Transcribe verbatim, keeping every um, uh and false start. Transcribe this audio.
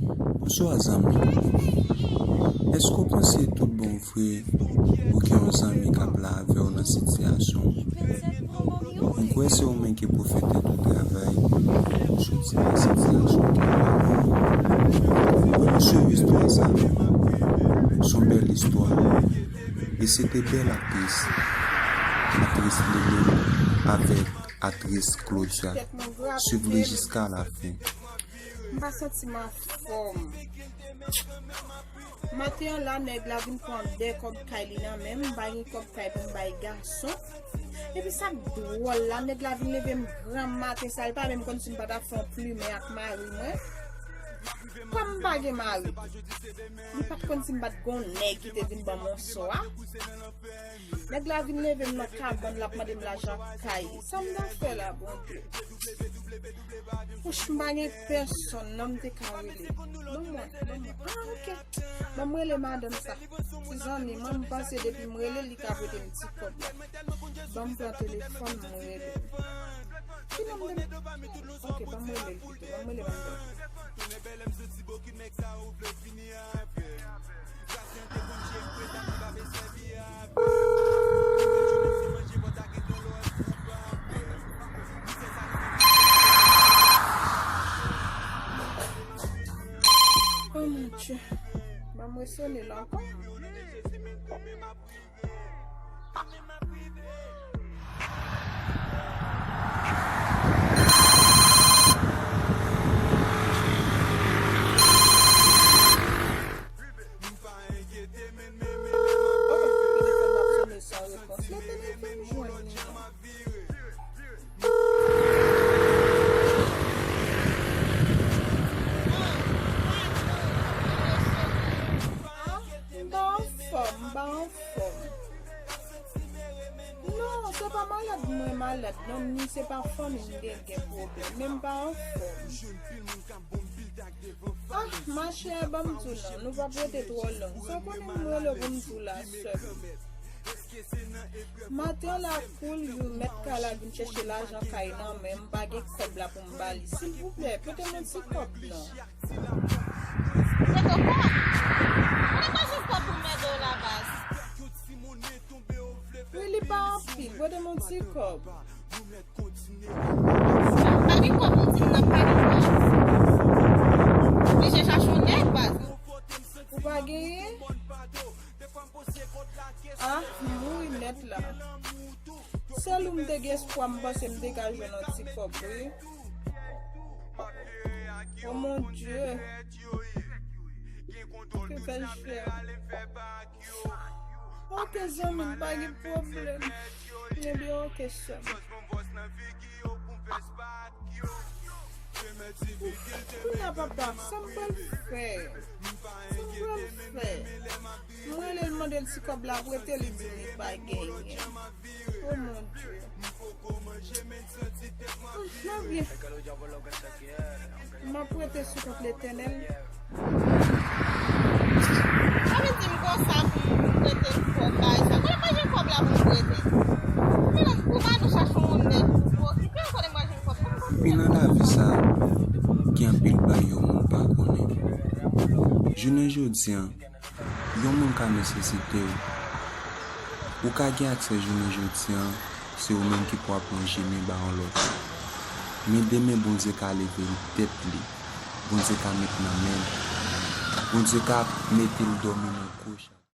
Bonswa zanmi. Èske w panse tout bon vre ou gen yon zanmi k ap la avè w nan sitiyasyon w? M kwè se ou menm ki pwofite tou travay pou soti nan sitiyasyon w gen la. Ann nou swiv istwa sa. Se yon bèl istwa. E se te bèl ak tris. Aktris Lele avèk aktris Claudia. Swiv li jiska lafen. M pa santi m anfòm. Maten an la, nèg la vin pran de kòb kay li nan men m, m pa gen kòb kay pou m bay gason. Epi sa k dwòl la, nèg la vin leve m granmaten sa, li pa menm konn si m pa t ap fè yon plimen ak mari mwen. Kòm m pa gen mari, li pa t konn si m pa t gen yon nèg ki te vin ban m yon swa. Nèg la vin leve m nan kabann, l ap mande m lajan kay. Sa m ta fè la, Bondye? Wouch, m pa gen pèsonn, non, m te ka rele. Ban mwen, ban mwen. Ah, ok. Ban m rele madanm sa. Ti zanmi mwen, m panse depi m rele l, li ka prete m ti kòb la. Ban m pran telefòn, m rele l. Ki nonm de... Ok, ban m rele l pito. Ban m rele madanm. Oh mon Dieu. Ban m resone l ankò. Oh, telefòn m ap sone san repons. Lè telefòn m jwenn li. M pa anfòm, m pa anfòm. Non, se pa malad mwen malad, non, ni se pa fanmi m gen, gen pwoblèm, men m pa anfòm. Ah, machè, ban m di w non, nou p ap rete twò long. Sa w konnen m rele w pou m di w la sèlman. Maten an la, kou l, yon mèt kay la vin chèche lajan kay nan men m, m pa gen kòb la pou m ba li. Silvouplè, pote m yon ti kòb non. Pote kòb? Pote kòb pou m ede w la baz. Wi, li pa anpil, pote m yon ti kòb. Pa gen kòb, ou di m nan pa gen kòb. Oblije chache yon nèg baz. Ou pa genyen? Ah, m mouri nèt la. Sèl ou m te gen espwa, m panse m te ka jwenn yon ti kòb, wi. Oh mon Dieu. Ke fè l fè? Ok, zanmi m, pa gen pwoblèm. Ebyen, ok, sè m. Kounye a, papa, sa m pral fè? Sa m pral fè? M rele l, mande l ti kòb la prete, li di m li pa genyen. Oh mon Dieu. Ebyen, m ap rete sou kont Letènèl. Sa vle di m konsa pou m prete kòb bagay sa. Kote mwen jwenn kòb la pou m prete? Ou pa nou chache yon nèg pou okipe m, kote mwen jwenn kòb la? Wi, nan lavi sa, gen anpil bagay yon moun pa konnen. Jounen jodi a, yon moun ka nesesite w. Ou ka gen aksè jounen jodi a, se ou menm ki pou ap lonje men ba yon lòt. Men demen Bondye ka leve tèt li. Bondye ka met nan men l. Bondye ka mete l dòmi nan koch.